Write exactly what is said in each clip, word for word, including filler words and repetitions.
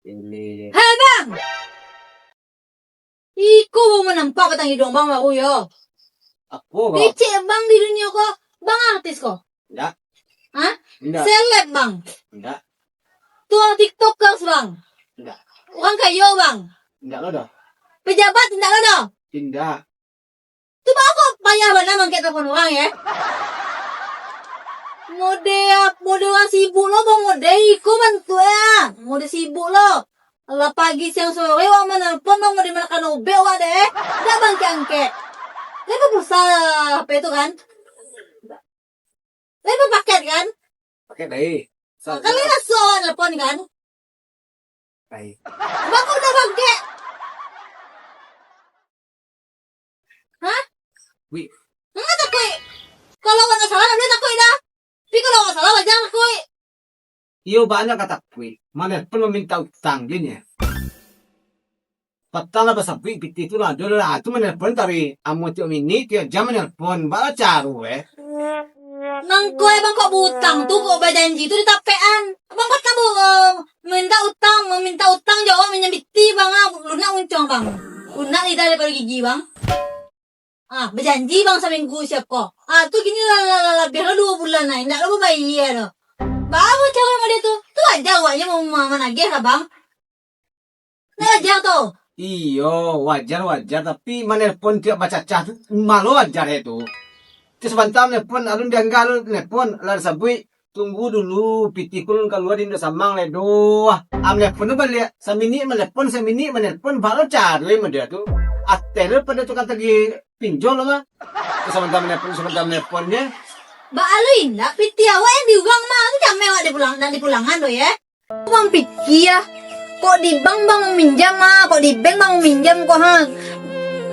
Ini. Hei, Bang! Iko baru manampak batang iduang Bang baru yo. Apo, Bang? Kecek Bang di dunia ko, Bang artis ko? Indak. Hah? Indak. Seleb, Bang? Indak. Tukang TikTokers, Bang? Indak. Urang kayo, Bang? Indak lo doh. Pejabat indak lo doh? Indak. Tu baa kok payah bana mangkek telepon urang, ye? Mode, mode urang sibuk lo, Bang, mode iko bantuak, ye. Mode sibuk lo. Lah pagi, siang, sore, wak manelpon, Bang, mode manakan ubek wak deh. Dak bangkek-angkek. Tapi pulsa H P tu kan? Tapi paket kan? Paket baik. Kan lai raso awak nelpon kan? Baik. Bang, kok udah bangkek? Hah? Wih. Nggak takuik. Kalau awak ndak salah, ndak boleh takuik dah. Tapi kalau awak salah, wajar takuik. Iyo, banyak ka takuik. Manelpon mamintak utang, gin yo. Patang lah basabuik pitih tu lah. Ado lah, tu manelpon tadi. Amuah tiok minik, tiok jam manelpon. Baa caro, eh? Nangko, eh, Bang, kok bautang tu, kok bajanji tu ditapekan. Abang patang bu-, eh, mintak utang, mamintak utang jo awak minjam pitih, Bang, ah. Lunak muncuang, Bang. Lunak lidah daripado gigi, Bang. Ah, bajanji, Bang, saminggu siap ko. Ah, tu kini lah, lah, lah, labiah lah duo bulan lah. Indak lah babayia doh. Baa caro model tu? Tu wajar awaknyo ma-, ma-, managih lah, Bang. Ndak wajar tu. Iyo, wajar, wajar. Tapi manelpon tiok bacacah tu, ma lo wajar e tu. Tiok sabanta manelpon, alun dianggah alun nelpon, lah disabuik, tunggu dulu, pitih ko alun kalua di Indosamang lai doh. Ah, manelpon tu baliak, saminik manelpon, saminik manelpon, baa lo caro e model tu. Ateh lo pado tukang tagih pinjol lo mah. Tiok sabanta manelpon, sabanta manelpon je. Baa lo indak, pitih awak nan di urang mah, tu jameh awak dipulang-, nan dipulangan tu, ye. Bang pikia, kok di bank Bang maminjam, ah, kok di bank Bang maminjam ko, ha.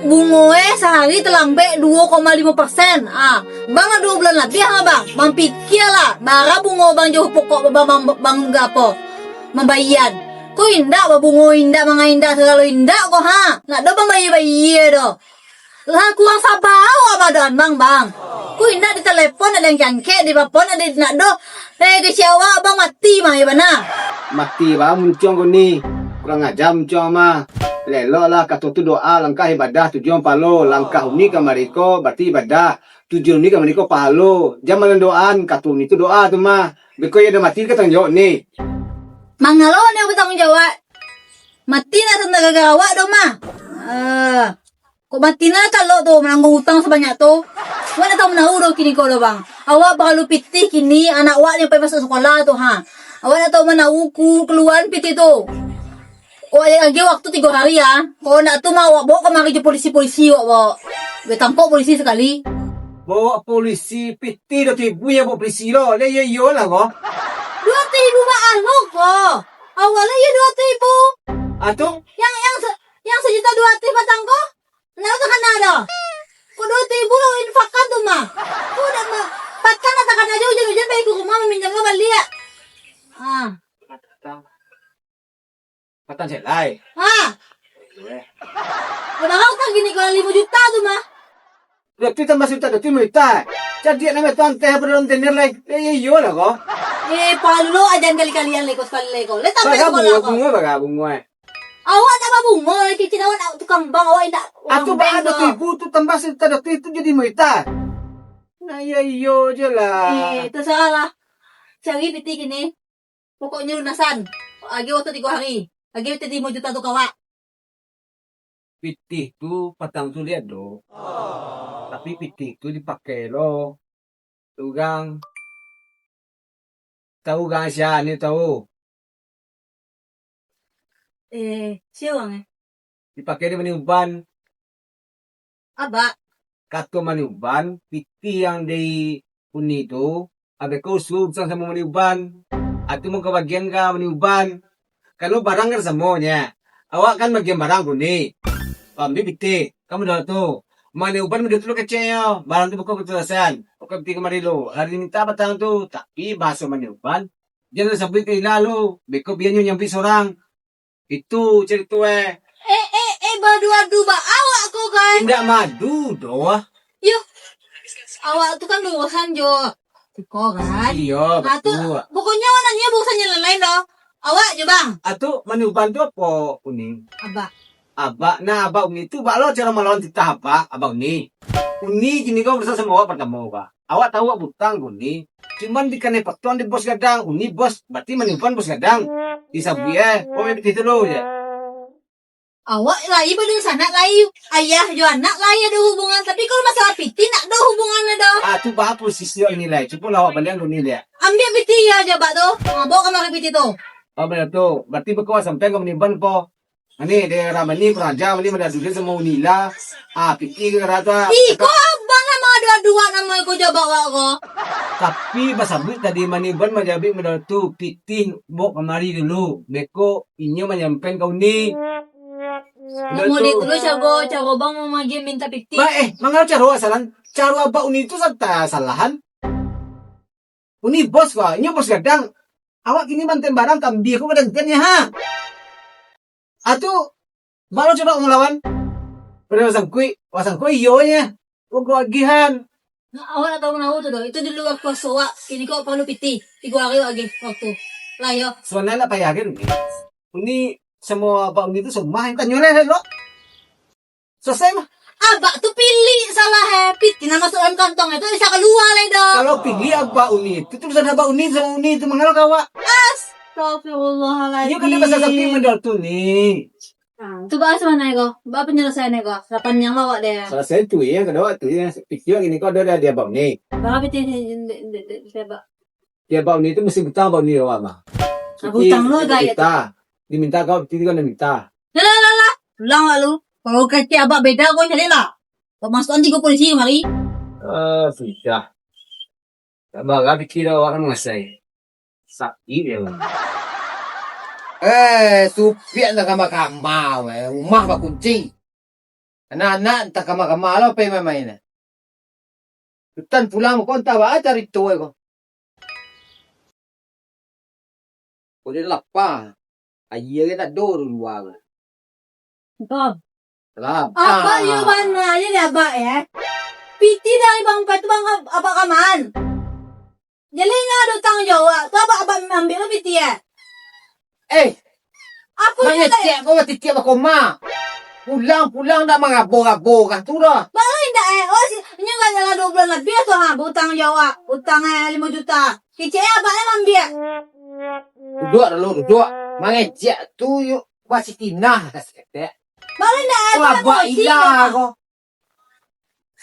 Bungo e sahari talambek duo koma limo persen. Ah, Bang lah duo bulan labiah, ha, Bang. Bang pikia lah, bara bungo Bang jo pokok Bang, Bang, Bang, Bang apo? Mambayia. Ko indak babungo, indak mangaindak sagalo indak ko, ha. Ndak do Bang bayia-bayia do. Lah, kurang saba awak badoan, Bang, Bang. Ko indak ditelepon, ndak diangkek-angkek, di-, apo, ndak di-, ndak doh. Eh, kecek awak, Bang, mati, Bang, iyo bana. Mati, Bang, muncuang ko ni. Kurang aja muncuang mah. Leloklah, kato tu doa, langkah ibadah, tujuan pahalo. Langkah uni kamari ko, barati ibadah. Tujuan uni kamari ko, pahalo. Jan malandoan, kato uni tu doa tu mah. Beko iyo dah mati, ka tangguang jawab ni. Mangalo ni batangguang jawab? Mati nak tanda gara-gara awak doh mah. Eh. Kok mati nan talok tu, manangguang utang sabanyak tu. Awak ndak tahu manawu doh kini ko doh, Bang. Awak paralu pitih kini, anak awak ni pai masuak sakolah tu, ha. Awak ndak tahu manawu ku-, kaluaan pitih tu. Awak agiah waktu tigo hari, ha. Kalau ndak tu mah awak bawa kamari jo polisi-polisi, awak bawa. Batangkok polisi sakali. Bawa polisi pitih dua ratuih ribu yo, bawa polisi lo. Lah, iyo, iyolah ko. Dua ratuih ribu baa lo ko. Awak lah iyo dua ratuih ribu. Ah, tu? Yang, yang se-, yang sajuta dua ratuih patang ko? Ndak takana doh. Kok duo ratuih ribu lo infakan tu mah. Ko dak ma-, patang dak takana jo ujan-ujan pai ka rumah maminjam lo baliak. Ah. Patang selai. Ah. Weh. Padahal utang kini ko limo juta tu mah. Duo ratuih tambah sajuta, duo ratuih limo juta. Cadiak namo tu anteh pado rentenir lai. Eh, iyo lah ko. Eh, palo ajan kali-kalian lai ko sakali lai ko. Lai tambah sekolah ko. Bungo, bungo, bungo, eh. Awak ndak babungo, kecek awak ndak tukang bank, awak indak urang bank doh. Atu baa duo ratuih ribu tu tambah sajuta duo ratuih tu jadi limo juta. Nah, iyo, iyo je lah. Eh, tasarah lah. Cari pitih kini. Pokoknyo lunasan. Agiah waktu tigo hari. Agiah pitih limo juta tu ka awak. Pitih tu patang tu lai ado. Tapi pitih tu dipakai lo. Urang. Tahu urang sia ni tahu? Eh, sia urang, eh? Dipakai di Maniuban. Abak. Kato Maniuban, pitih yang di uni tu, abih ko usul urusan samo Maniuban. Atu mangko bagian ka Maniuban. Kalau barang kan samo nyo. Awak kan bagian barang ko ni. Ambiak pitih, kan model tu. Maniuban model tu lo kecek nyo. Barang tu beko keterusan. Beko pitih kamari lo. Hari minta patang tu. Tapi bahaso Maniuban, jan sabuik ka ilah lo. Beko bia nyo nyambuik sorang. Itu carito, eh. Eh, eh, eh, badu-adu ba awak ko, kan? Indak madu doh. Yo, awak tu kan barusan jo tiko, kan? Iyo, ah, tu, batua. Pokoknyo awak ndak nio barusan jo nan lain doh. Awak jo, Bang. Atu, maniuban tu apo, Uni? Abak. Abak, nah, Abak Uni tu, baa lo caro malawan titah Abak, Abak Uni? Uni kini ko barusaho samo awak partamo, Bang. Awak tahu awak butang ka Uni. Cuman dikanai patuang di bos gadang. Uni bos, barati maniuban bos gadang. Disabuik, eh, kau main pitih tu lo je. Awak lai badunsanak lai, ayah jo anak lai ado hubungan, tapi kalau masalah pitih ndak ado hubungan doh. Ah, tu baa posisi awak kini lai. Cubolah awak baliak ka Uni liak. Ambiak pitih yo jo Abak tu. Ha, bao kamari pitih tu. Oh, bana tu. Barati beko awak sampaian ka maniuban ko. Uni, daerah mani kuraja mani mada duduak samo Uni lah. Ah, pitih ka kara tu, ah. Ih, ko abang lah mangadu-adu awak namo iko jo Abak awak ko. Tapi basabuik tadi maniuban manjawab model tu, pitih bao kamari dulu. Beko inyo manyampaian ka Uni. Model tu. Model tu lo caro, caro bang mamagiah minta pitih. Ba, eh, mangalo caro asalan. Caro Abak Uni tu sa-, tasalahan. Uni bos ko, inyo bos gadang. Awak kini manten barang ka ambia ko badantian nyo, ha. Atu, baa lo cubo awak malawan? Pado wasangkuik, wasangkuik iyo nyo. Wah, agihan. Nah, awak nak tahu manawo tu doh. Itu di lua kuaso awak. Kini ko awak paralu pitih. Tigo ari awak agiah waktu. Lah yo. Sabananyo ndak payah kan? Uni samo Abak Uni tu saumah, tanyo lah lo. Salasai mah. Abak tu piliak salah, eh. Pitih nan masuak dalam kantong itu bisa kalua lai doh. Kalau piliak Abak Uni, itu tulisan Abak Uni samo Uni tu mangalo ka awak. Astagfirullahaladzim. Iyo kan dia pasal sapi model tu ni. Ah, tu baa sabananyo ko? Baa panyalasaian ko? Lah paniang lah awak deh. Salasai tu ya, kada awak tu ya. Pitih kini ko ado di Abak Uni. Baa pitih di, di, di, di, di Abak? Di Abak Uni tu mesti butang Abak Uni awak mah. Ah, butang lo, guys. Diminta kau, pitih kau nak minta. Lah, lah, lah, lah. Pulang awak lu. Kalau kecek Abak beda, kau cari lah. Kau masuakan tigo polisi kamari. Ah, sudah. Tak bara pitih dah awak kan mangasai. Sakik dia. Eh, supiak dah kama-kama, weh. Rumah bakunci. Anak-anak antah kama-kama lo pai main-main. Sutan pulang ko antah baa carito ko. Ko dia lapa. Aia kan tak ado di lua ko. Bang. Salam. Abak yo bana aja deh Abak ya. Pitih dari Bang Pet tu Bang Abak kaman. Jadi ndak ado tanggung jawab. Tu Abak, Abak ambiak lo pitih ya. Eh, apo mangecek ko batitiak bakoma. Pulang-pulang dah marabo-rabo kah tu dah. Baa lo indak eh. Oh, si, inyo lah duo bulan labiah tu ha, bautang jo awak. Utang eh limo juta. Kecek eh Abak lah mambiak. Duduak dulu, duduak. Mangecek tu yo basitinah ka saketek. Baa lo indak eh. Abak ila ko.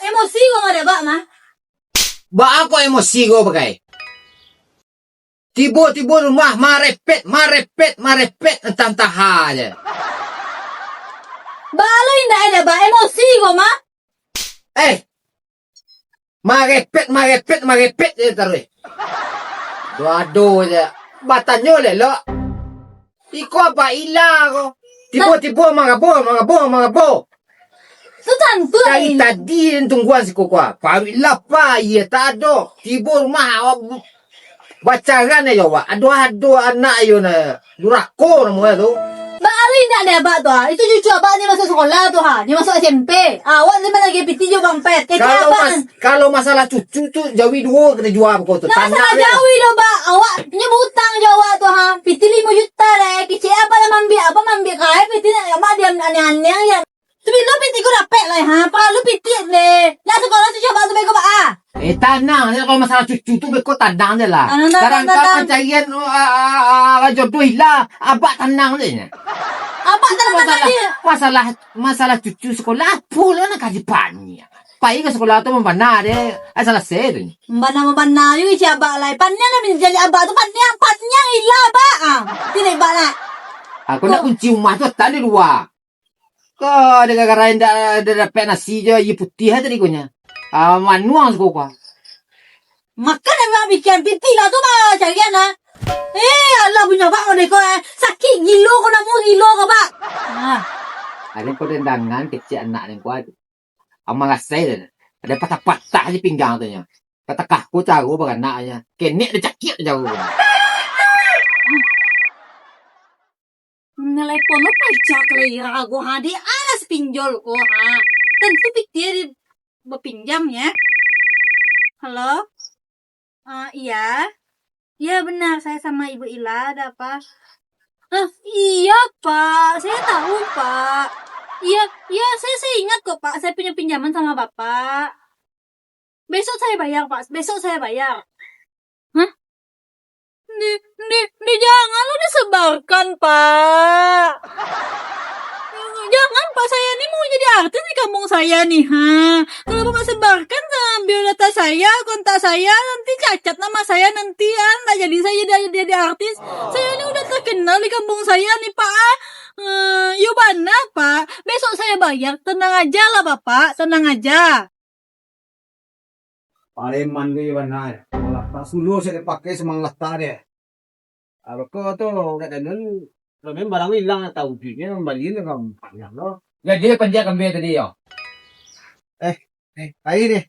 Emosi ko mah dek Abak mah. Baa ko emosi ko bagai? Tibo-tibo rumah marepet, marepet, marepet, antah-antah aja. Baa lo indak eh dek Abak, emosi ko mah. Eh, marepet, marepet, marepet je taruih. Ado-ado je. Batanyo lelok. Iko Abak ila ko. Tibo-tibo marabo, marabo, marabo. Tu tantu lah. Dari tadi den tungguan siko ko. Paruik lapa, iyo tak ado. Tibo rumah awak bu-, bacaran ayo awak. Ado-ado anak iyo na. Durako namo tu. Baa lo indak dek Abak tu ha. Itu cucu Abak ni masuak sekolah tu ha. Ni masuak S M P. Awak ni managih pitih jo Bang Pet. Kecek Abak mas-, kan. Kalau masalah cucu tu, jawi duo kena jua beko tu. Nah, tanah masalah dia. Jawi lo, Bak. Awak nyo bautang jo awak tu, ha. Pitih limo juta deh. Kecek Abak lah mambiak, Abak mambiak kae pitih nak Abak diam aneh-aneh aja. Tu bilo pitih ko dapek lai, ha. Paralu pitih deh. Nak sekolah tu cubo tu beko, Bak, ah. Eh, tanang je kalau masalah cucu tu beko tanang je lah. Tanang, tanang, tanang. Kadang-kadang pancarian, ah, ah, ah, ah, jodoh ilang, Abak tanang je. Abak tanang-tanang je. Masalah, masalah, masalah cucu sekolah, apo lo nak kaji banyak. Pai ka sakolah tu mambana deh. Ah, salasai tu. Mambana-mambana ju isi Abak lai. Paniang lah manjali Abak tu, paniang, paniang ilah Abak. Ah, tini Abak lah. Aku nak kunci rumah tu datang di lua. Ko dek gara-gara indak, indak dapek nasi jo aia putiah tadi ko nyo. Ah, manuang siko ko. Makan Abak bikin pitih lah tu, Bak, carian lah. Eh, alah punyo Abak ko deh ko, eh. Sakik gilo ko, namo gilo ko, Bak. Ah. Ado ko den dangan kecek anak den ko. Aman rasai tu. Ado patah-patah je pinggang tu nyo. Patah kaku caro baranak nyo. Kenek ado cakik caro. Nelepon lo paja kalera ko ha, di aras pinjol ko ha. Tantu pitih di bapinjam ya. Halo? Ah, iya. Iya benar, saya sama Ibu Ila, ada apa? Hah? Iya, Pak. Saya tahu, Pak. Iya, iya, saya, saya ingat kok, Pak. Saya punya pinjaman sama Bapak. Besok saya bayar, Pak. Besok saya bayar. Hah? Di, di, di, janganlah disebarkan, Pak. Jangan, Pak. Saya ni mau jadi artis di kampung saya ni, ha. Kalau Bapak sebarkan, ha, biodata saya, kontak saya, nanti cacat nama saya nanti, ha. Ndak jadi saya jadi, jadi artis. Saya ni udah terkenal di kampung saya ni, Pak, ha. Eh, yo bana, Pak. Besok saya bayar. Tenang aja lah, Bapak. Tenang aja. Pareman tu yo bana. Kalau latak suluah se dipakai samang latak deh. Abako tu, dak ado, kalau memang barang ilang, tahu duitnyo, mambali tu kan panjang tu. Jadi, panjang kambia tadi, yo? Eh, eh, aia deh.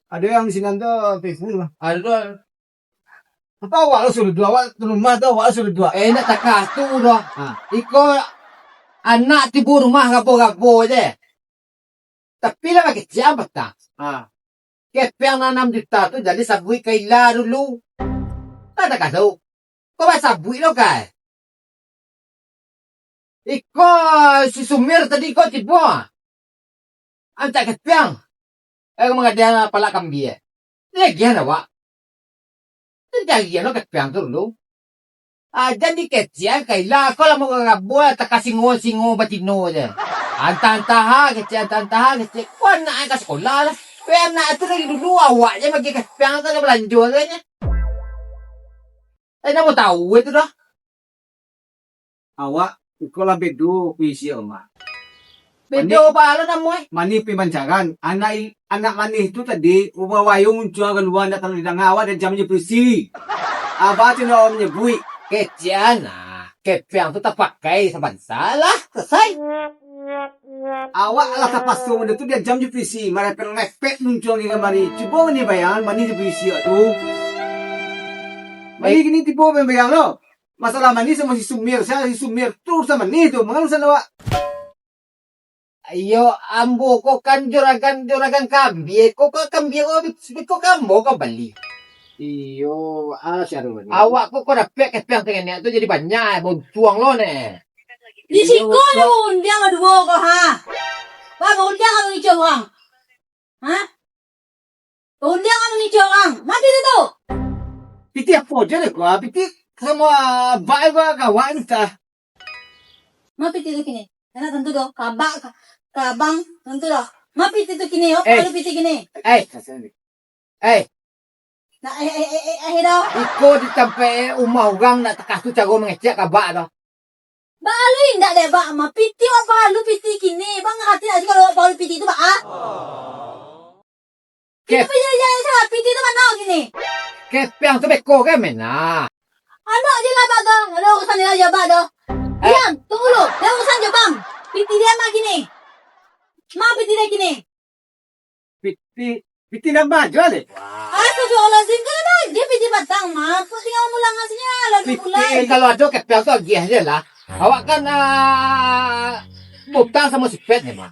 Ado yang sinan tu, Facebook lah. Ado tu. Apa awak lo suruh dua, awak tu rumah tu, awak lo suruh dua. Eh, nak takah tu doh. Ha. Iko anak tibo rumah rabo-rabo je. Tapi lah bakecek patang. Ha. Kepiang nan anam juta tu jadi sabuik ka ila dulu. Kan dak kaso. Ko basabuik lo kai. Iko si Sumir tadi ko tibo. Ancak kepiang. Eh, mangadian palak kambia. Lagian awak. Carian lo kepiang tu dulu. Ah, jan dikecek ka ila, ko lah mau rabua, taka singo-singo batino je. Antah-antah ha kecek, antah-antah ha kecek. Ko anak ka sekolah lah. Weh, anak tu dari dulu awak je bagi kepiang tu lah balanjo tu nyo. Eh, namo tahu itu dah. Awak, iko lah bedo puisi awak. Bedo baa lo namo eh? Manih pi mancaran. Anak i-, anak manih tu tadi, ubah wayung muncuang kalua, ndak tahu didanga, awak dah jam je puisi. Abah tu ndak manyabuik. Kecekan ah. Kepiang tu tapakai sabansa lah. Selesai. Awak lah tapaso benda tu, dah jam je puisi. Marepet-repet muncuang di kamari. Cubo ni bayangan manih je puisi awak tu. Manih kini tibo bayang-bayang lo. Masalah manih samo si Sumir, sia si Sumir tu urusan manih tu, manga urusan awak? Iyo, ambo ko kan juragan, juragan kambia ko, ko kambia ko, ko ka ambo ko bali. Iyo, ah, sia tu bali. Awak ko, ko dapek kepiang tengah niat tu jadi banyak, boncuang lo ne. Di siko ado undiang duo ko, ha? Wah, undiang ado ngicuah urang. Ha? Undiang ado ngicuah urang. Ma piti tu? Piti apo je deh, ko? Piti samo bak ko ka awak ni tah. Ma piti tu kini? Nak tantu doh, ka abak, ka, ka abang, tantu doh. Ma piti tu kini, oh, eh. Kalau piti kini. Eh. Eh. Nak, eh, eh, eh, eh, eh, doh. Iko di tampek umah urang nak takah tu caro mangecek ka abak doh. Bak alu indak deh, bak, ma piti, wak palu piti kini. Bang, hati aja kalau wak palu piti tu, bak, ah. Kep- Itu piti tu mano kini? Kepiang tu beko kan, mena? Anak je lah, bak, tu. Ada urusan dia aja, bak, tu. Eh. Diam, tunggu dulu. Dia urusan je, bang. Piti dia mah kini. Ma piti dia kini? Piti, piti nambah jual, eh? Astagfirullahalazim, kan ada aja piti patang, ma. Kok tinggal mulang asinyo, lalu piti, pulang. Kalau ada kepiang tu agiah je lah. Awak kan, ah, butang samo sipet ni, ma.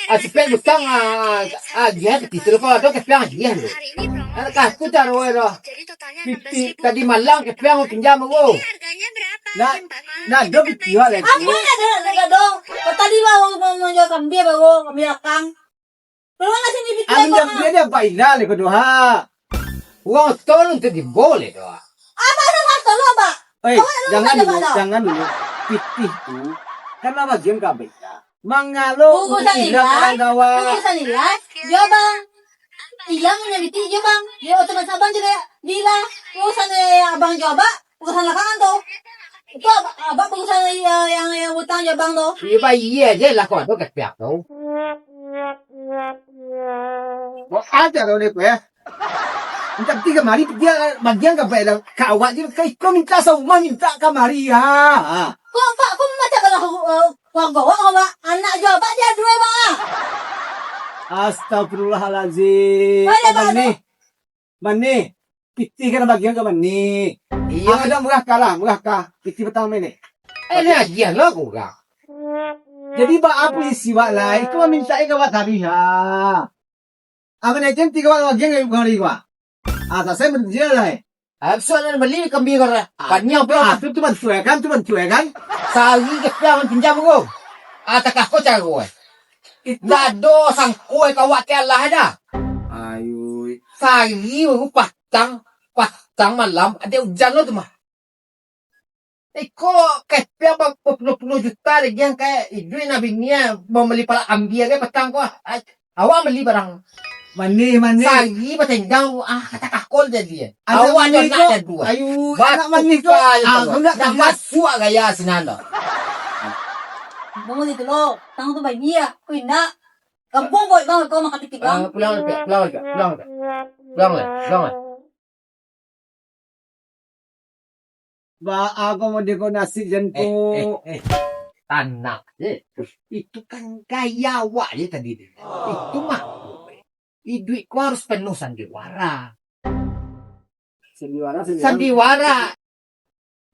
Ah, sipet butang, ah, agiah piti tu. Kalau ada kepiang agiah tu. Kan kaku caro tu. Piti tadi malam kepiang pinjam aku. Nak, nak ada piti awak lagi. Apa nak ada, nak ada? Kau tadi baru mau menjual kambing baru, kambing akang. Kalau nak sini piti. Amun aku, jam ah. Dia dia apa ilah lagi doh, ha? Urang tolong tu diboleh doh. Apa salah tolong, Pak? Eh, awak jangan dulu, jangan dulu. Pitih tu kan bagian ka abah ilah. Mangalo urusan ilah, kawan. Urusan ilah, jo bang. Ilah punyo pitih jo bang. Yo, otomatis abang juo di ilah. Urusan, eh, abang jo abah, urusan belakangan tu. Itu abah, abah urusan yang, yang, yang utang jo bang tu. Iyo, bayia je lah kau tu kepiak tu. Buat aja kau ni, ya. Minta piti kamari, piti bagian ka abah ilah. Ka awak je, ka iko minta saumah, minta kamari, ha. Ha. Kok, Pak, kok macam kalau, eh, Wah, gawak, Pak. Anak jo abak diaduai, Pak. Astagfirullahalazim. Abang ni. Mani. Pitih kan bagian ka mani. Iyo. Abang dah murah kalah, murah kah. Pitih patang mani. Eh, ni agiah lo kurang. Jadi, baa puisi wak lai? Iko minta ka wak tadi, ha. Abang ni jen tigo wak bagian ka wak tadi, wak. Ah, salasai berjaya lai. Ah, bisuak nan bali kambia ko lah. Ah, paniang pulang. Ah, tu, tu bantuak kan, tu bantuak kan? Sari kepiang pinjam ko. Ah, takah ko caro, eh. Itu. Ndak ado sangko ka awak ka Allah dah. Ayui. Sari baru patang, patang malam, ado ujan lo tu mah. Iko kepiang ba-, bapuluah-puluah juta lagi yang kayak iduik nak bini, ah, mau beli palak kambia kayak patang ko, ah. Ai, awak beli barang. Manih, manih. Sari batendang, ah, kata kakol jadi, eh. Anak awak tu manih anak ko. Dah dua. Ayu, anak manih ko. Batu kaya tu. Ah, aku nak nak tamat. Masuk gaya sinan dah. Bangun itu lo, tang tu bagi ya, aku indak. Kampung boy bang, kau makan titik bang. Ah, pulang lah, pulang lah, pulang lah. Pulang lah, pulang lah. Baa ko mode ko nasib jan ko. Eh, eh, eh. Tanang je. Itu kan gaya awak je tadi tu. Itu mah. Iduik ko harus penuh sandiwara. Sandiwara, sandiwara. Sandiwara.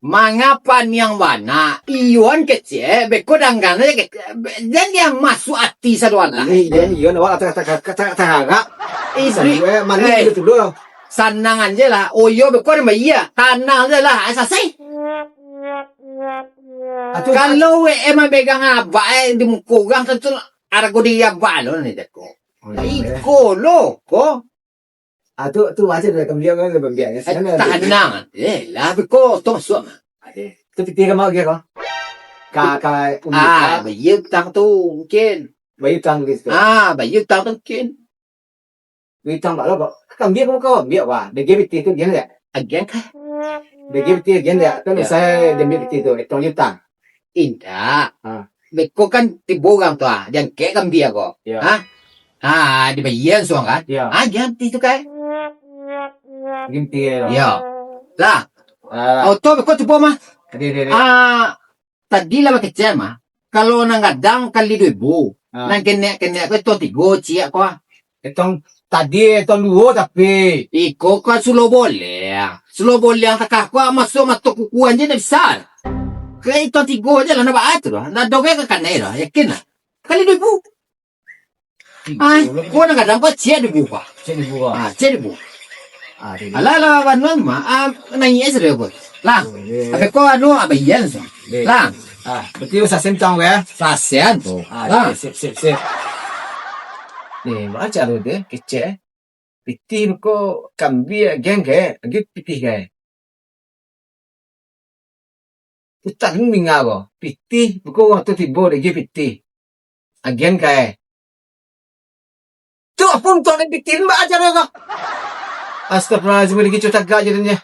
Manga paniang bana, iyo an kecek, beko danggan aja kecek. Jan dia masuk ati sadoalah. Iyo, iyo, awak tak, tak, tak, tak, tak harap. Iduik, sandiwara, manis eh. Gitu dulu. Sanang aja lah. Oh iyo, beko ada bayia. Tanang aja lah. Ai, sasai. Atu, kalau eh, emang pegang abak eh, di muka urang tentu arago di abak lo ni deko. Oh, iyo, eh. Iko lo, ko. Ah, tu, tu macam dia kambia kan, kambia ni. Eh, sana tu. Tanang. Eh, lah, beko, tu masuk. Ade. Tu pitih ka ma ko? Ka, ka, umi, ah, ka. Bayia utang tu, mungkin. Bayia utang gitu. Ah, bayia utang tu mungkin. Duit tambah lo, kok. Kambia kamu kau ambiak, wah. Dek pitih tu, gian dak? Agian kah? Dek pitih, gian dak? Kan ya. Usah diambiak pitih tu, etong jutang. Indak. Ha. Beko kan tibo urang tu, ah. Jangkek kambia ko. Ya. Ha? Ha, dibayia suang kan? Ya. Ha, gian pitih tu, kai. Ginti ya. Ya. Lah. Alah. Auto beko tibo mah. Ade, ade, ade. Ah, tadi lah bakecek mah. Kalau nan gadang kali duo ribu. Ha. Nan kenek-kenek ko itu tigo, ciek ko. Etong tadi, etong duo tapi. Iko ka sulo boleh. Sulo boleh takah ko masuk mato kukuan je ndak bisa. Ka etong tigo je lah, nampak tu lah. Ndak doge ka kanai lah, yakin lah. Kali duo ribu. Ai, ko nan gadang ko ciek duo ribu. Ciek duo ribu. Ah, ciek duo ribu. Ah, duo ribu. Alah, alah, banuan mah, ah, naik es dia ko. Lah, oh, iya. Abis ko anu, abis iyan so. Iya. Lah. Ah, berarti sasem tang ya? Sasem tu. Ah, lah. Sip, sip, sip. Ni, macam tu deh, kecek. Pitih ko kambia geng ke, lagi pitih ke. Utang ni ninga ko. Pitih, buko urang tu tibo lagi pitih. Agian kae. Tu apo untuang den pitih, mbak aja ko. Astagfirullahaladzim, lagi cuta gak je den je.